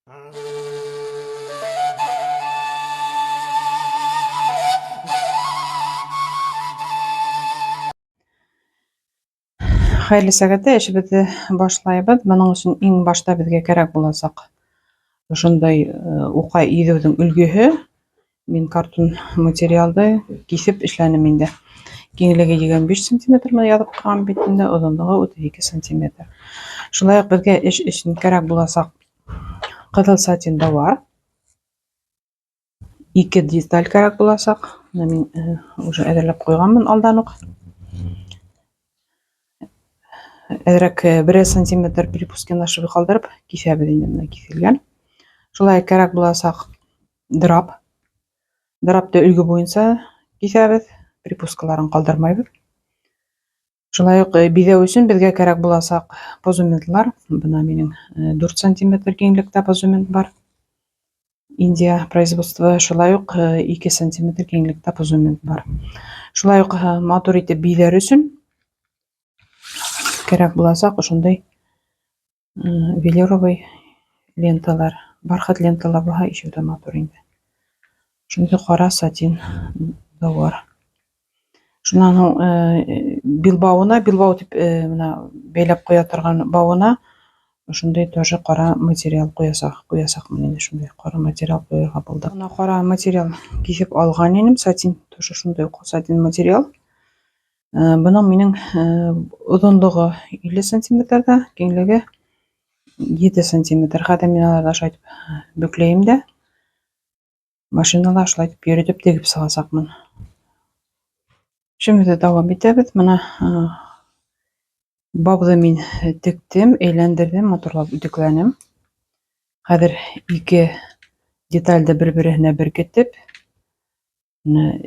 Хәерле сәғәттә эшебеҙҙе башлайбыҙ. Бының өсөн иң башта беҙгә кәрәк буласаҡ ошондай уҡа иҙеүҙең өлгөһө. Мин картон материалды киҫеп эшләнем инде. Киңлеге 25 сантиметр менән яҙып ҡуйған бит инде, оҙонлоғо 32 сантиметр. Шулай уҡ беҙгә эш өсөн кәрәк буласаҡ ҡыҙыл сатин тауар. Ике деталь кәрәк буласаҡ. Менә мин уже әҙерләп ҡуйғанмын алдан уҡ. Әҙерәк берәр сантиметр припуски нашивы ҡалдырып киҫәбеҙ инде, менә киҫелгән. Шулай кәрәк буласаҡ драп. Драпты өлгө буйынса киҫәбеҙ, припускаларын ҡалдырмайбыҙ. Шулай уҡ биҙәү өсөн беҙгә кәрәк буласаҡ позументлар. Бына минең 4 сантиметр киңлектә позумент бар. Индия производство, шулай уҡ 2 сантиметр киңлектә позумент бар. Шулай уҡ матур итеп биҙәр өсөн кәрәк буласаҡ ошондай велюровый ленталар. Бархат ленталар булһа, ишеү дә матур инде. Шундай ҡара сатин дауар. Шунан һуң билбауына, билбау тип менә бәйләп ҡуя торған бауына ошондай тоже ҡара материал ҡуясаҡ, ҡуясаҡмын инде, шундай ҡара материал ҡуйырға булдыҡ. Бына ҡара материал киҫеп алған инем, сатин, тоже шундай уҡ сатин материал. Бының минең оҙонлоғо 50 сантиметр да, киңлеге 7 сантиметр. Хәҙер мин аларҙы ошолай итеп бөкләйем дә, машинала шулай итеп йөрөтөп тегеп сығасаҡмын. Эшебеҙҙе дауам итәбеҙ. Бына бауҙы мин тектем, әйләндерҙем, матурлап үтекләнем. Хәҙер ике детальды бер-береһенә беркетеп,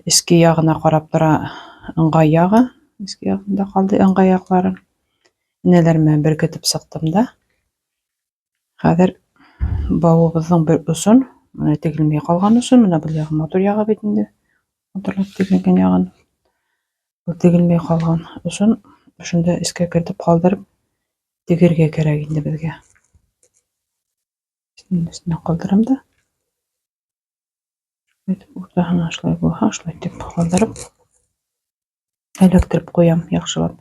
эске яғына ҡарап тора ыңғай яғы, эске яғында ҡалды ыңғай яҡлары. Энәләр менән беркетеп сыҡтым да. Хәҙер бауыбыҙҙың бер осон, менә тегелмәй ҡалған осон, менә был яғы матур яғы бит инде. Матурлап тегелгән яғын. Был тегелмәй ҡалған осон шунда эскә кертеп ҡалдырып тегергә кәрәк инде беҙгә. Өстөнә ҡалдырам да. Уртаһына шулай булһа, шулай итеп ҡалдырып эләктереп ҡуям яҡшылап.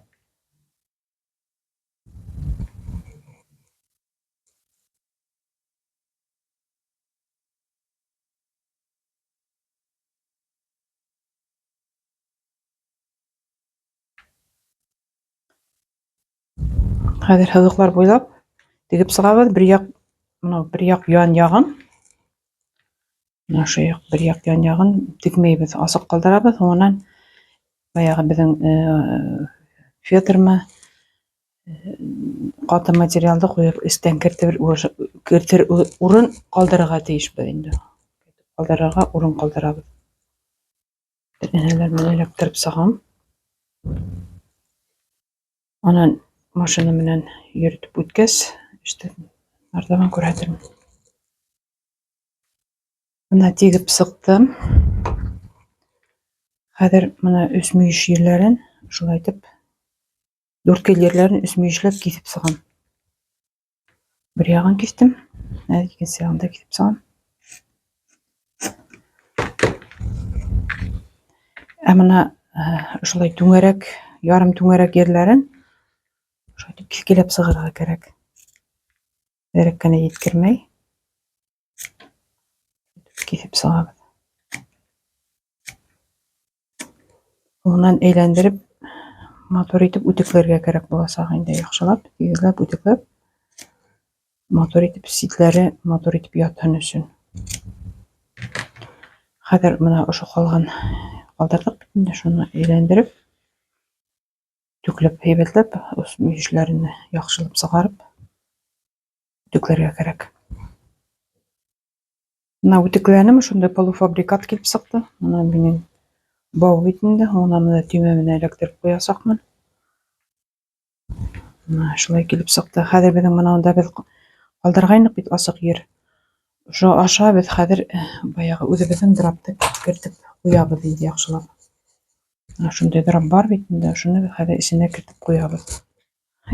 Хәҙер һыҙыҡлар буйлап тегеп сығабыҙ. Бер яҡ, мынау бер яҡ ян яғын. Менә ошо яҡ, бер яҡ ян яғын текмәйбеҙ, асыҡ ҡалдырабыҙ. Һуңынан баяғы беҙҙең фетрмы ҡаты материалды ҡуйып эстән кертер, кертер урын ҡалдырырға тейешбеҙ инде. Ҡалдырырға урын ҡалдырабыҙ. Энәләр менән эләктереп сығам. Анан машина менән йөрөтөп үткәс, эште артабан күрһәтермен. Бына тегеп сыҡтым. Хәҙер бына өс мөйөш ерләрен шулай итеп дүрткел ерләрен өс мөйөшләп киҫеп сығам. Бер яғын киҫтем, ә икенсе яғын да киҫеп сығам. Ә бына шулай түңәрәк, ярым түңәрәк ерләрен шулай итеп киҫкеләп сығырға кәрәк. Әрәк кенә еткермәй. Киҫеп сығабыҙ. Унан әйләндереп, матур итеп үтекләргә кәрәк буласаҡ инде, яҡшылап, тигеҙләп үтекләп, матур итеп ситләре матур итеп ятһын өсөн. Хәҙер бына ошо ҡалған ҡалдырҙыҡ бит инде, шуны әйләндереп, төкләп, һәйбәтләп, мөйөшләрен яҡшылап сығарып, үтекләргә кәрәк. Бына үтекләнем, шундай полуфабрикат килеп сыҡты. Бына минең бау бит инде, һуңынан бына төймә менән эләктереп ҡуясаҡмын. Бына шулай килеп сыҡты. Хәҙер беҙҙең бына унда беҙ ҡалдырғайныҡ бит асыҡ ер. Ошо аша беҙ хәҙер баяғы үҙебеҙҙең драпты кертеп ҡуябыҙ инде яҡшылап. Менә шундай драп бар бит инде, шуны беҙ хәҙер эсенә кертеп ҡуябыҙ.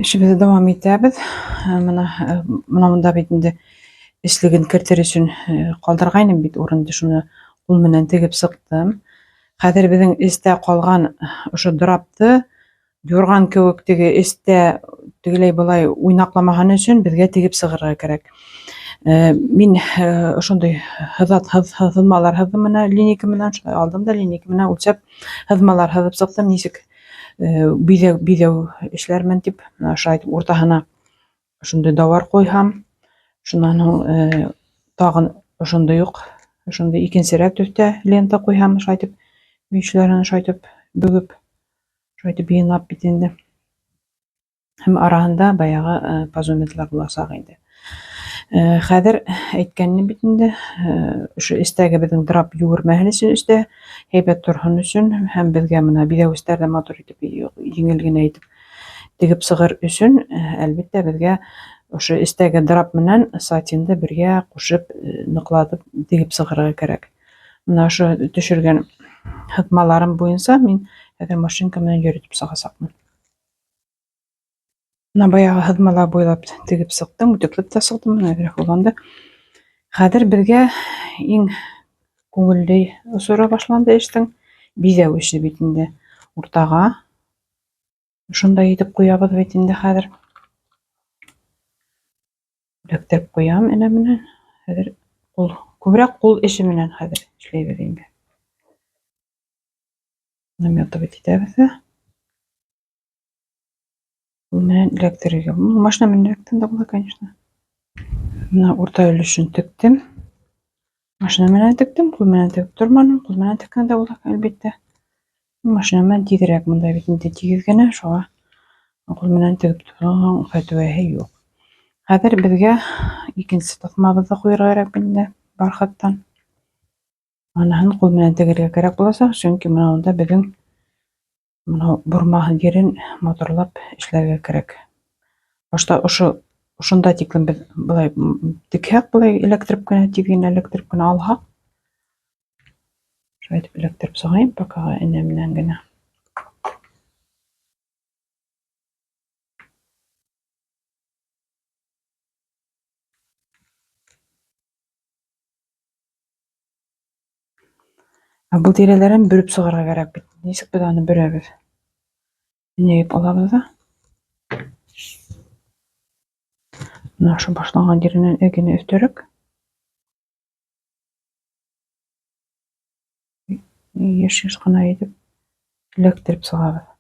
Эшебеҙҙе дауам итәбеҙ. Мына, мына монда бит инде Эслеген кертер өсөн ҡалдырғайным бит урынды, шуны ҡул менән тегеп сыҡтым. Хәҙер беҙҙең эстә ҡалған ошо драпты юрған кеүек теге эстә тегеләй былай уйнаҡламаһын өсөн беҙгә тегеп сығырға кәрәк. Мин ошондай һыҙат һыҙмалар һыҙҙым менә линейка менән, шулай алдым да линейка менән үлсәп һыҙмалар һыҙып сыҡтым, нисек биҙәү биҙәү эшләрмен тип, менә ошолай итеп уртаһына ошондай дауар ҡуйһам, шунан һуң тағын ошондай уҡ ошондай икенсерәк төҫтә лента ҡуйһам, ошолай итеп мөйөшләрен ошолай итеп бөгөп, ошолай итеп йыйнап бит инде. Һәм араһында баяғы позуметлар буласаҡ инде. Хәҙер әйткәнем бит инде, ошо эстәге беҙҙең драп йүгермәһен өсөн, эстә һәйбәт торһон өсөн һәм беҙгә мына биҙәүестәр ҙә матур итеп еңел генә итеп тегеп сығыр өсөн, әлбиттә, беҙгә ошо эстәге драп менән сатинды бергә ҡушып ныҡлатып тегеп сығырға кәрәк. Мына ошо төшөргән һыҙмаларым буйынса мин хәҙер машинка менән йөрөтөп сығасаҡмын. Мына баяғы һыҙмалар буйлап тегеп сыҡтым, үтекләп тә сыҡтым, мына әҙерәк булғанды. Хәҙер беҙгә иң күңелле осоро башланды эштең, биҙәү эше бит инде. Уртаға шундай итеп ҡуябыҙ бит инде хәҙер. Эләктереп ҡуям энә менән. Хәҙер ҡул, күберәк ҡул эше менән хәҙер эшләйбеҙ инде. Наметывать итәбеҙ ҙә. Ҡул менән эләктерергә. Машина менән эләктем дә була, конечно. Мына урта өлөшөн тектем. Машина менән тектем, ҡул менән тегеп торманым. Ҡул менән теккән дә була, әлбиттә. Машина менән тиҙерәк, монда бит инде тигеҙ генә, шуға ҡул менән тегеп торған фәтүәһе юҡ. Хәҙер беҙгә икенсе таҫмабыҙҙы ҡуйырға кәрәк бит инде бархаттан. Аныһын ҡул менән тегергә кәрәк буласаҡ, сөнки мына унда беҙҙең мына борма ерен матурлап эшләргә кәрәк. Башта ошо ошонда тиклем беҙ былай текһәк, былай эләктереп кенә, тиҙ генә эләктереп кенә алһаҡ, шулай итеп эләктереп сығайым, пока энә менән генә. Ә был тирәләрен бөрөп сығырға кәрәк бит. Нисек беҙ аны бөрәбеҙ? Инәйеп алабыҙ ҙа. Мына ошо башланған еренән әгенә өҫтәрәк. Йыш-йыш ҡына итеп эләктереп сығабыҙ.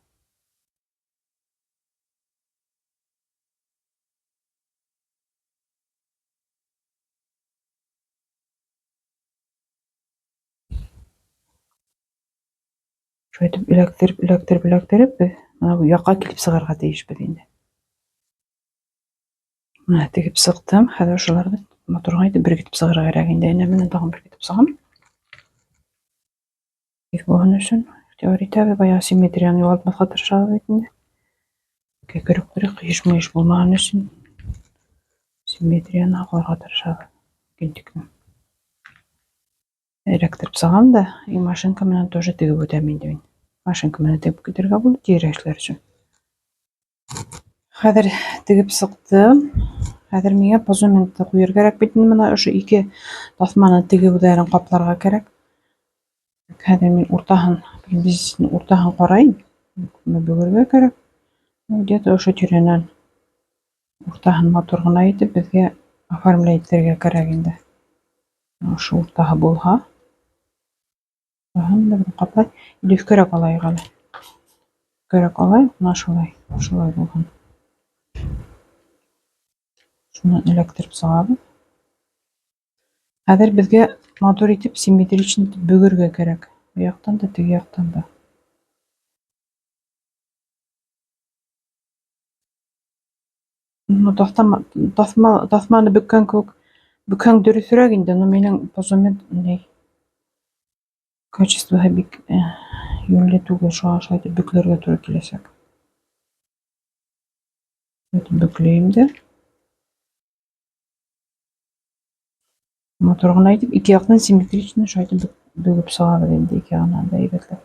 Шулай итеп эләктереп, эләктереп, эләктереп беҙ мына бу яҡҡа килеп сығырға тейешбеҙ инде. Мына тегеп сыҡтым. Хәҙер ошоларҙы матур ғына итеп беркетеп сығырға кәрәк инде. Энә менән тағын беркетеп сығам. Тиҙ булһын өсөн иғтибар итәбеҙ. Баяғы симметрияны юғалтмаҫҡа тырышабыҙ бит инде. Кәкерәк ҡыйыш-мыйыш булмаһын өсөн симметрияны һаҡларға тырышабыҙ. Мөмкин тиклем. Эләктереп сығам да, и машинка менән тоже тегеп үтәм инде мин. Машинка менән тегеп китергә була тиҙерәк эшләр өсөн. Хәҙер тегеп сыҡтым. Хәҙер миңә позументты ҡуйыр кәрәк бит инде, мына ошо ике таҫманы тегеүҙәрен ҡапларға кәрәк. Хәҙер мин уртаһын, приблизительно уртаһын ҡарайым. Күпме бөгөргә кәрәк. Где-то ошо тирәнән уртаһын матур ғына итеп беҙгә оформлять итергә кәрәк инде. Ошо уртаһы булһа, уртаһын да бер ҡаплай. Или өҫкәрәк алайыҡ әле. Өҫкәрәк алайыҡ, мына шулай, шулай булһын. Шунан эләктереп сығабыҙ. Хәҙер беҙгә матур итеп симметрично итеп бөгөргә кәрәк. Бу яҡтан да, теге яҡтан да. Ну, таҫтама, таҫма, таҫманы бөккән кеүек, бөкһәң дөрөҫөрәк инде, но минең позумент ни качествоһы бик йүнле түгел, шуға шулай итеп бөкләргә тура киләсәк. Шулай итеп бөкләйем дә. Матур ғына итеп ике яҡтан симметрично шулай итеп бөгөп сығабыҙ инде ике яғынан да әйбәтләп.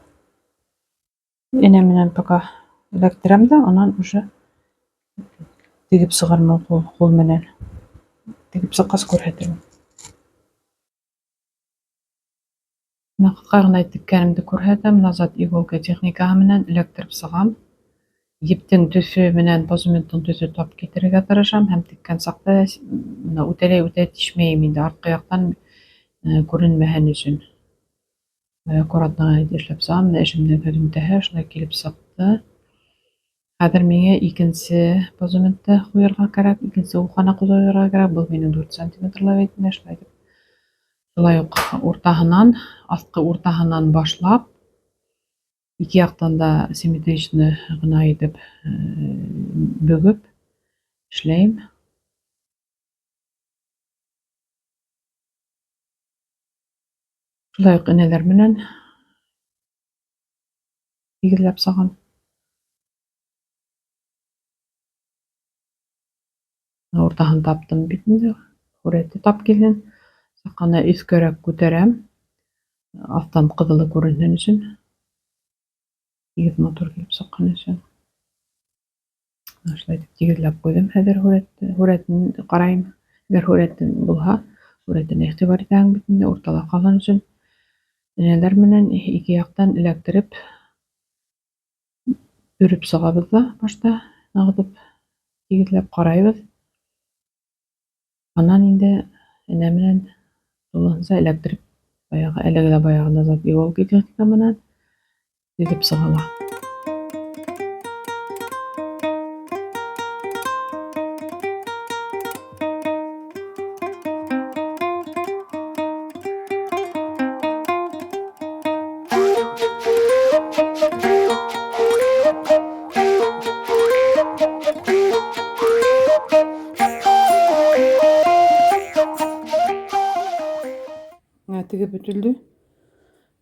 Энә менән пока эләктерәм дә, анан уже тегеп сығармын ҡул, ҡул менән. Тегеп сыҡҡас күрһәтермен. Менә ҡыҫҡа ғына теккәнемде күрһәтәм. Назад иголка техникаһы менән эләктереп сығам. Ептең төҫө менән позументтың төҫө тап китерергә тырышам һәм теккән саҡта менә үтәләй үтә тишмәйем инде артҡы яҡтан күренмәһен өсөн. Аккуратно ғына эшләп сығам. Менә эшемдең һөҙөмтәһе шулай килеп сыҡты. Хәҙер миңә икенсе позументты ҡуйырға кәрәк, икенсе уҡаны ҡуйырға кәрәк. Был минең 4 сантиметрлы бит инде, шулай итеп. Шулай уҡ уртаһынан, аҫҡы уртаһынан башлап, ике яҡтан да симметрично ғына итеп бөгөп эшләйем. Шулай уҡ энәләр менән тигеҙләп сығам. Уртаһын таптым бит инде, һүрәте тап килгән. Саҡ ҡына өҫкәрәк күтәрәм. Аҫтан ҡыҙылы күренһен өсөн. Тигеҙ матур килеп сыҡҡан өсөн. Шулай итеп тигеҙләп ҡуйҙым. Хәҙер һүрәтен ҡарайым. Әгәр һүрәтен булһа, һүрәтенә иғтибар итәһең бит инде, уртала ҡалһын өсөн. Энәләр менән ике яҡтан эләктереп өрөп сығабыҙ ҙа башта нығытып тигеҙләп ҡарайбыҙ. Анан инде энә менән тулыһынса эләктереп, баяғы әлеге лә баяғы назад иголка техника менән тегеп сығыла. Менә тегеп бөтөлдө.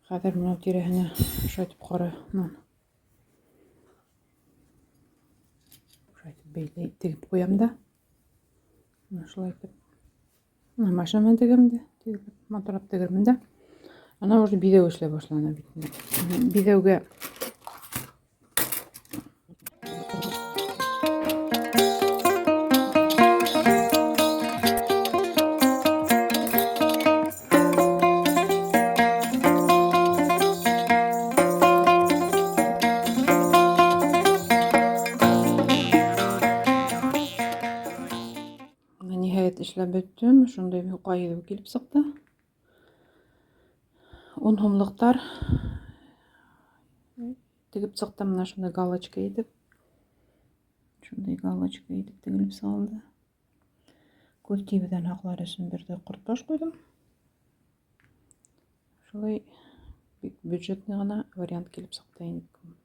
Хәҙер менә тирәһенә шулай итеп ҡаранан. Шулай итеп бәйләй тегеп ҡуям да. Менә шулай итеп. Менә машина менән тегәм дә, тегеп матурлап тегермен дә. Ана уже биҙәү эшләй башлана бит инде. Биҙәүгә Ниһайәт эшләп бөттөм. Шундай уҡа йөҙөү килеп сыҡты. 10 һумлыҡтар тегеп сыҡтым. Менә шундай галочка итеп. Шундай галочка итеп тегелеп сығылды. Күҙ тибеҙән һаҡлар өсөн бер ҙә ҡортбаш ҡуйҙым. Шулай бик бюджетный ғына вариант килеп сыҡты инде.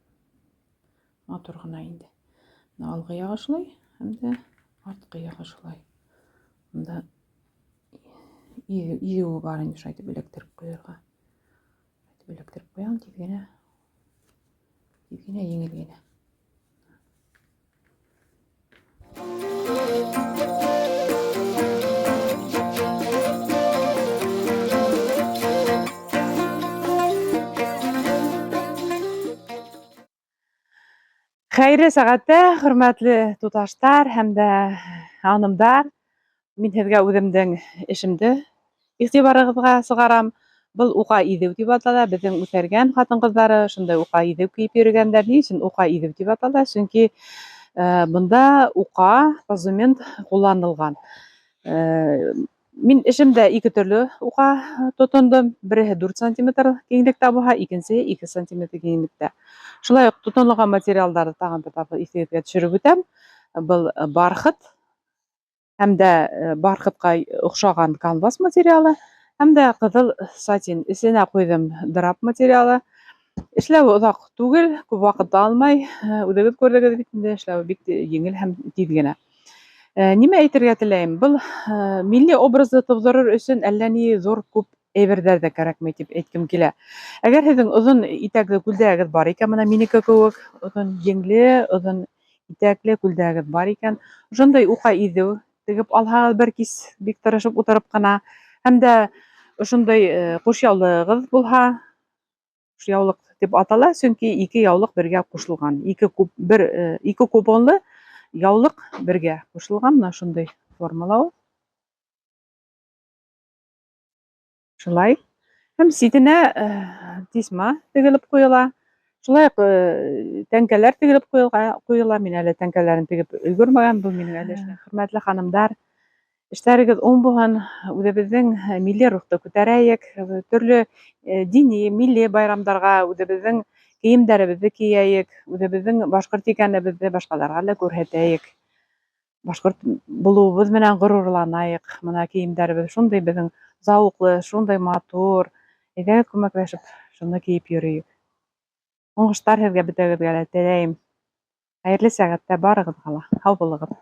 Матур ғына инде. Менә алғы яғы шулай, һәм дә артҡы яғы шулай. Мында иҙеүе бар инде, шулай итеп эләктереп ҡуйырға. Итеп эләктереп ҡуям, тиҙ генә. Тиҙ генә, еңел генә. Хәйерле сәғәттә, хөрмәтле туташтар һәм дә ханымдар. Мин һеҙгә үҙемдең эшемде иғтибарығыҙға сығарам. Был уҡа иҙеү тип атала. Беҙҙең үҫәргән ҡатын-ҡыҙҙары шундай уҡа иҙеү кейеп йөрөгәндәр. Ни өсөн уҡа иҙеү тип атала? Сөнки бында уҡа, позумент ҡулланылған. Мин эшемдә ике төрлө уҡа тотондом. Береһе 4 сантиметр киңлектә булһа, икенсеһе 2 сантиметр киңлектә. Шулай уҡ тотонолған материалдарҙы тағын бер тапҡыр иҫегеҙгә төшөрөп үтәм. Был бархат һәм дә бархатҡа оҡшаған канвас материалы, һәм дә ҡыҙыл сатин. Эсенә ҡуйҙым драп материалы. Эшләүе оҙаҡ түгел, күп ваҡыт алмай. Үҙегеҙ күрҙегеҙ бит инде, эшләүе бик еңел һәм тиҙ генә. Нимә әйтергә теләйем? Был милли образды тыуҙырыр өсөн әллә ни ҙур күп әйберҙәр ҙә кәрәкмәй тип әйткем килә. Әгәр һеҙҙең оҙон итәкле күлдәгегеҙ бар икән, бына минеке кеүек оҙон еңле, оҙон итәкле күлдәгегеҙ бар икән, ошондай уҡа иҙеү тегеп алһағыҙ бер кис бик тырышып ултырып ҡына, һәм дә ошондай ҡуш яулығығыҙ булһа, ҡуш яулыҡ тип атала, сөнки ике яулыҡ бергә ҡушылған, ике куп, бер ике купонлы яулыҡ бергә ҡушылған, бына ошондай формала ул. Шулай. Һәм ситенә тисма тегелеп ҡуйыла. Шулай уҡ тәңкәләр тегелеп ҡуйыла. Мин әле тәңкәләрен тегеп өлгөрмәгән, был минең әле эшләр. Хөрмәтле ханымдар, эштәрегеҙ уң булһын, үҙебеҙҙең милли рухты күтәрәйек, төрлө дини, милли байрамдарға үҙебеҙҙең кейемдәребеҙҙе кейәйек, үҙебеҙҙең башҡорт икәнебеҙҙе башҡаларға ла күрһәтәйек. Башҡорт булыуыбыҙ менән ғорурланайыҡ. Мына кейемдәребеҙ шундай беҙҙең зауыҡлы, шундай матур. Әйҙәгеҙ күмәкләшеп шуны кейеп йөрөйөк. Уңыштар һеҙгә бөтәгеҙгә лә теләйем. Хәйерле сәғәттә барығыҙға ла. Һау булығыҙ.